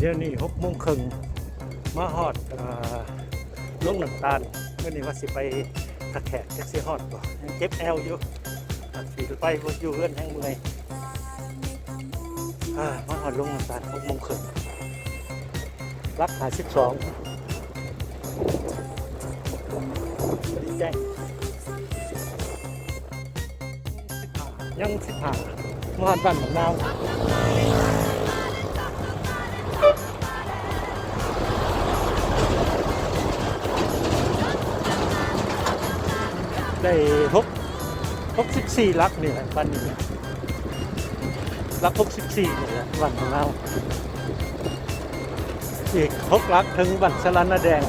ດຽວນີ້ຫົກໂມງເຄິ່ງ ມາຮອດ ເອີ ລົງນ້ຳຕານ. ມື້ນີ້ວ່າຊິໄປທ່າແຂກ ຈັກຊິຮອດບໍ່ ຍັງເຈັບແອວຢູ່ ອາດຊິໄປບໍ່ ຢູ່ເຮືອນແຮງເມື່ອຍ. ອາ ມາຮອດລົງນ້ຳຕານຫົກໂມງເຄິ່ງ ຫຼັກຫ້າສິບສອງ ດີໃຈ. ຍັງສິບຫ້າ ມາຮອດບ້ານບັກນາວ ໄດ້ຫົກ ຫົກສິບສີ່ຫຼັກນີ້ແຫຼະ ບ້ານນີ້ ຫຼັກຫົກສິບສີ່ນີ້ແຫຼະ ບ້ານບັກນາວ. ອີກຫົກຫຼັກເຖິງບ້ານສະລານາແດງ.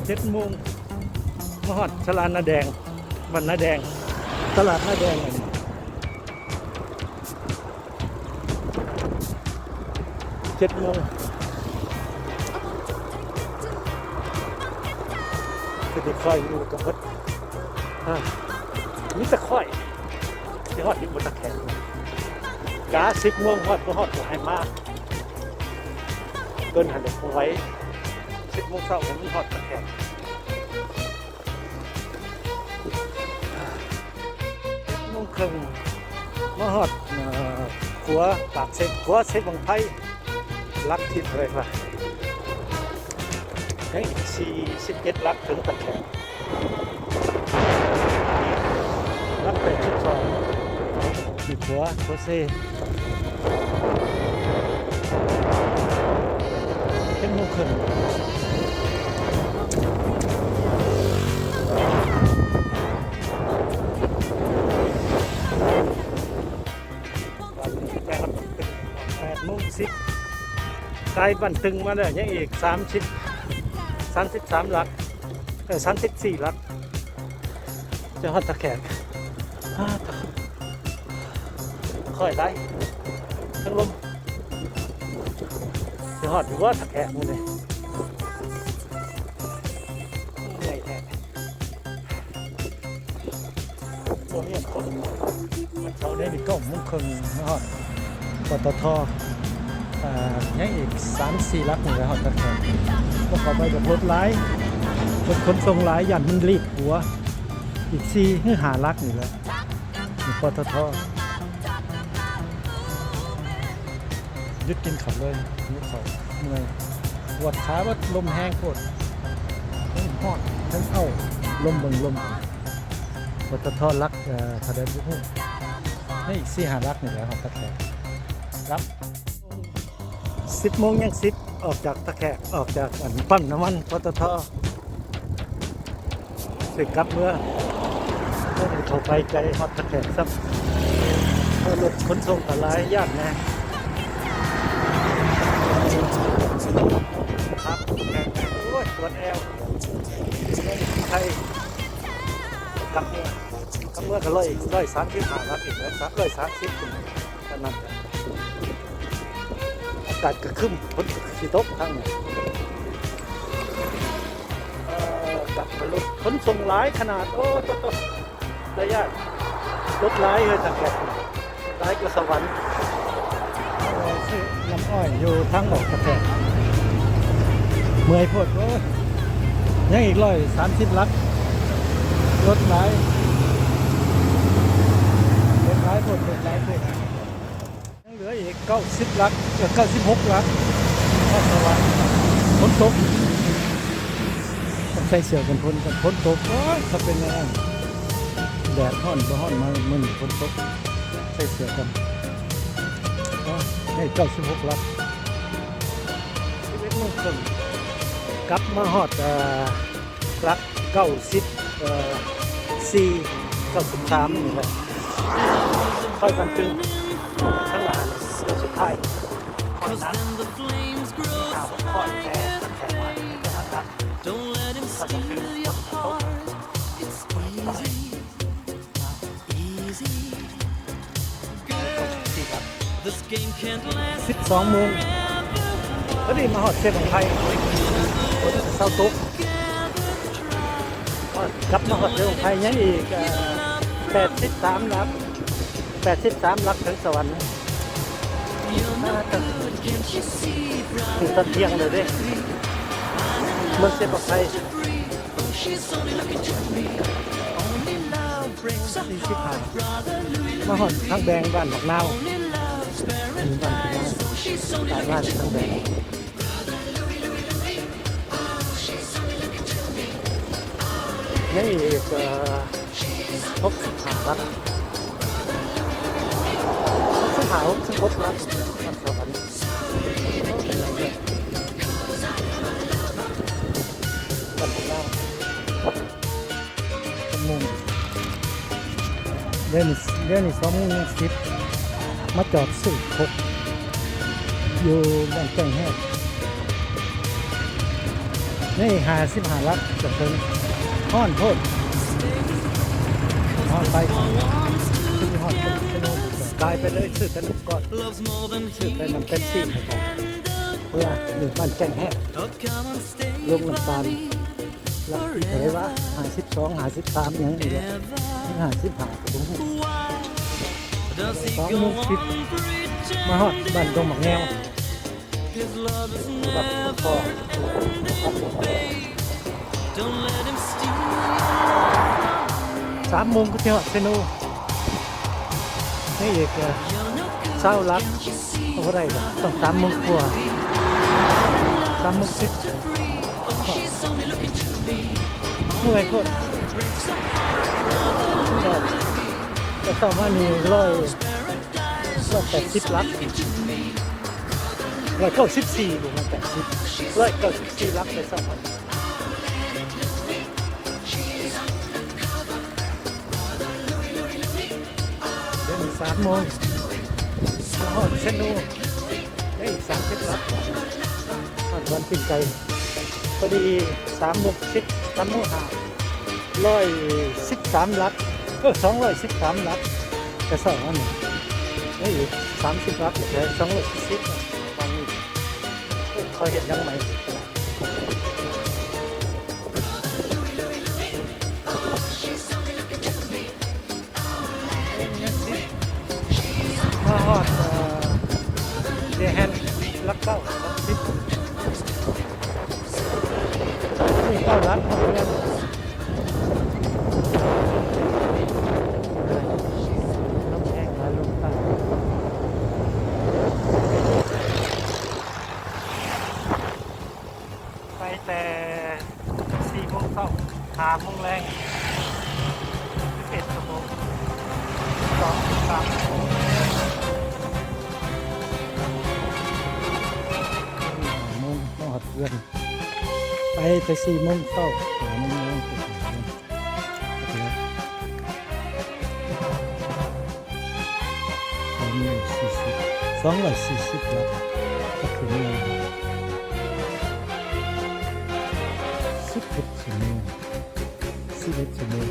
ເຈັດໂມງ ມາຮອດສະລານາແດງ ບ້ານນາແດງ ຕະຫຼາດນາແດງ. ເຈັດໂມງ ຄືໄດ້ຄ່ອຍຢູ່ກັບເພິ່ນ ອາ ມີແຕ່ຄ່ອຍ ຊິຮອດຢູ່ບໍ່ ທ່າແຂກ ກະສິບໂມງຮອດບໍ່ຮອດກໍໃຫ້ມາ ເກີນຫັ້ນແຫຼະບໍ່ໄຫວ ສິບໂມງເຊົ້າໃຫ້ມັນຮອດທ່າແຂກ. ໂມງເຄິ່ງ ມາຮອດ ເອີ ຂົວປາກເຊກ ຂົວເຊບັ້ງໄຟ ຫຼັກທີເທົ່າໃດວະ ຍັງອີກສີ່ສິບເຈັດຫຼັກເຖິງຕາແຂກ. ຫຼັກແປດສິບສອງ ນີ້ຂົວ ຂົວເຊ ເຈັດໂມງເຄິ່ງ ແປດໂມງສິບ ກາຍບັ້ນຕຶງມາແລ້ວ ຍັງອີກສາມສິບ ສາມສິບສາມຫຼັກ ເອີ ສາມສິບສີ່ຫຼັກ ຈະຮອດທ່າແຂກ. ອ້າ ຄ່ອຍໄດ້ ທັງລົມ ຊິຮອດຢູ່ບໍ່ທ່າແຂກມື້ນີ້? ເມື່ອຍແທ້ ບໍ່ມີຄົນ ວັນເສົານີ້ເກົ້າໂມງເຄິ່ງມາຮອດ ປຕທ ອາ ຍັງອີກສາມສີ່ຫຼັກນີ້ແຫຼະຮອດທ່າແຂກ. ບໍ່ເຂົ້າໄປດອກ ລົດຫຼາຍ ລົດຂົນສົ່ງຫຼາຍ ຢ້ານມັນລີບຫົວ ອີກສີ່ຫຼືຫ້າຫຼັກນີ້ແຫຼະ ປຕທ. ຢຸດກິນເຂົ້າເລີຍ ຫິວເຂົ້າ ເມື່ອຍ ປວດຂາເບິດ ລົມແຮງໂພດ ທັງຮ້ອນ ທັງເອົ້າ ລົມເບິ່ງລົມ. ປຕທ ຫຼັກ ເອີ ເທົ່າໃດບໍ່ຮູ້ ໃນອີກສີ່ຫ້າຫຼັກນີ້ແຫຼະຮອດທ່າແຂກ. ກັບ ສິບໂມງຍັງສິບ ອອກຈາກທ່າແຂກ ອອກຈາກ ອັນ ປ້ຳນ້ຳມັນ ປຕທ ຊິກັບເມືອ ເຂົ້າໄປໄກຮອດທ່າແຂກຊ້ຳ ເພາະລົດຂົນສົ່ງກໍຫຼາຍ ຢ້ານແດ່ ໂອ້ຍ ປວດແອວ ໄທ ກັບເມືອ ກັບເມືອກໍຮ້ອຍ ຮ້ອຍສາມສິບຫ້ານັດອີກແລ້ວ ຮ້ອຍສາມສິບ ເທົ່ານັ້ນ. ອາກາດກໍຄຶ້ມ ຝົນກໍຊິຕົກທາງນີ້ ເອີ ກັບລົດຂົນສົ່ງຫຼາຍຂະໜາດ ໂອ້ ໂຕ ໂຕ ໄລຍະລົດຫຼາຍເອີຍ ຕັ້ງແຕ່ຫຼາຍກວ່າສະຫວັນ ເອີ ຊື້ນ້ຳອ້ອຍຢູ່ທາງອອກກະແທກ ເມື່ອຍໂພດ ໂອ້ຍ ຍັງອີກຮ້ອຍສາມສິບຫຼັກ ລົດຫຼາຍ ລົດຫຼາຍໂພດ ລົດຫຼາຍໂພດ. ຍັງເຫຼືອອີກເກົ້າສິບຫຼັກ ເອີ ເກົ້າສິບຫົກຫຼັກ ຮອດສະຫວັນ ຝົນຕົກ ຕ້ອງໃສ່ເສື້ອກັນຝົນ ກັນຝົນຕົກ ໂອ້ຍ ຖ້າເປັນແນວນັ້ນ ແດດຮ້ອນບໍ່ຮ້ອນ ມາມື້ນີ້ຝົນຕົກ ໃສ່ເສື້ອກັນ ໂອ້ຍ ໄດ້ເກົ້າສິບຫົກຫຼັກ ສິບເອັດໂມງເຄິ່ງ ກັບມາຮອດ ເອີ ຫຼັກເກົ້າສິບ ເອີ ສີ່ ເກົ້າສິບສາມນີ້ແຫຼະ ຄ່ອຍກັນຕຶງ ຂ້າງໜ້າສຸດທ້າຍ ຄ່ອຍໜັກ ຂ້າວ ຄ່ອຍແທ້ ແທ້ ຄ່ອຍກັນຕຶງ ສິບສອງໂມງ ພໍດີມາຮອດເຊບັ້ງໄຟ ຝົນກໍເຊົາຕົກ ກັບມາຮອດເຊບັ້ງໄຟ ຍັງອີກ ເອີ ແປດສິບສາມຫຼັກ ແປດສິບສາມຫຼັກເຖິງສະຫວັນ. ເຖິງຕອນທ່ຽງແລ້ວເດ້ ເມືອງເຊປາກໄຊ. ສີ່ສິບຫ້າ ມາຮອດທາງແບງບ້ານບັກນາວ ບ້ານບັກນາວ ຕາດມາທາງແບງ. ຍັງອີກ ເອີ ຫົກສິບຫ້າຫຼັກ ຫົກສິບຫ້າ ຫົກສິບຫົກຫຼັກ. ໂມງ ດຽວນີ້ ດຽວນີ້ສອງໂມງສີ່ສິບ ມາຈອດຊື້ຄົກຢູ່ບ້ານແຈ້ງແຮດ. ນີ້ຫ້າສິບຫ້າຫຼັກຈະເຖິງ. ຮ້ອນໂພດ ຮ້ອນໄປ ຮອດ ກາຍໄປເລີຍ ຊື້ແຕ່ລູກກ້ອນ ຊື້ແຕ່ນ້ຳເປັບຊີໃຫ້ກັນ ເພື່ອຢູ່ບ້ານແຈ້ງແຮດ ລົງນ້ຳຕານ. ຫຼັກທີ່ເທົ່າໃດວະ ຫ້າສິບສອງ ຫ້າສິບສາມ ຫຍັງນີ້ແຫຼະ ຫຼື ຫ້າສິບຫ້າ ກໍບໍ່ຮູ້. ສອງໂມງສິບ ມາຮອດບ້ານດົງໝາກແງວ. ສາມໂມງກໍຊິຮອດເຊໂນ. ນີ້ອີກ ເອີ ຊາວຫຼັກ ເອົາບໍ່ໄດ້ດອກ ຕ້ອງສາມໂມງກວ່າ ສາມໂມງສິບ. ເມື່ອຍໂພດ. ແຕ່ເຊົ້າມານີ້ ຮ້ອຍ ຮ້ອຍແປດສິບຫຼັກ ຮ້ອຍເກົ້າສິບສີ່ ບໍ່ແມ່ນແປດສິບ ຮ້ອຍເກົ້າສິບສີ່ຫຼັກ ແຕ່ເຊົ້າມາ. ດຽວນີ້ສາມໂມງ ມາຮອດເຊໂນ ໄດ້ອີກສາມສິບຫຼັກ ຮອດວັນປີນໄກ່. ພໍດີສາມໂມງສິບ ສາມໂມງຫ້າ ຮ້ອຍສິບສາມຫຼັກ ເອີ ສອງຮ້ອຍສິບສາມຫຼັກ ແຕ່ເຊົ້າມານີ້ ໄດ້ອີກສາມສິບຫຼັກ ເຫຼືອສອງຮ້ອຍສີ່ສິບ ປະມານນີ້. ເຂົາເຮັດຫຍັງໃໝ່? ມາຮອດ ເອີ ເດແຮນ ຫຼັກເກົ້າ ຫຼັກສິບ ນີ້ເກົ້າຫຼັກ ເຮົາກໍຍັງ ລົມແຮງ ລົມໃຕ້. ໄປແຕ່ສີ່ໂມງເຊົ້າ ຫ້າໂມງແລງ ສິບເອັດຊົ່ວໂມງ ສອງສາມໂມງ ມາຮອດເຮືອນ ໄປແຕ່ສີ່ໂມງເຊົ້າ ຫ້າໂມງແລງ ສອງຮ້ອຍສີ່ສິບ ສອງຮ້ອຍສີ່ສິບແລ້ວ ກໍເຖິງແລ້ວ ສິບເອັດຊົ່ວໂມງ ສິບເອັດຊົ່ວໂມງ.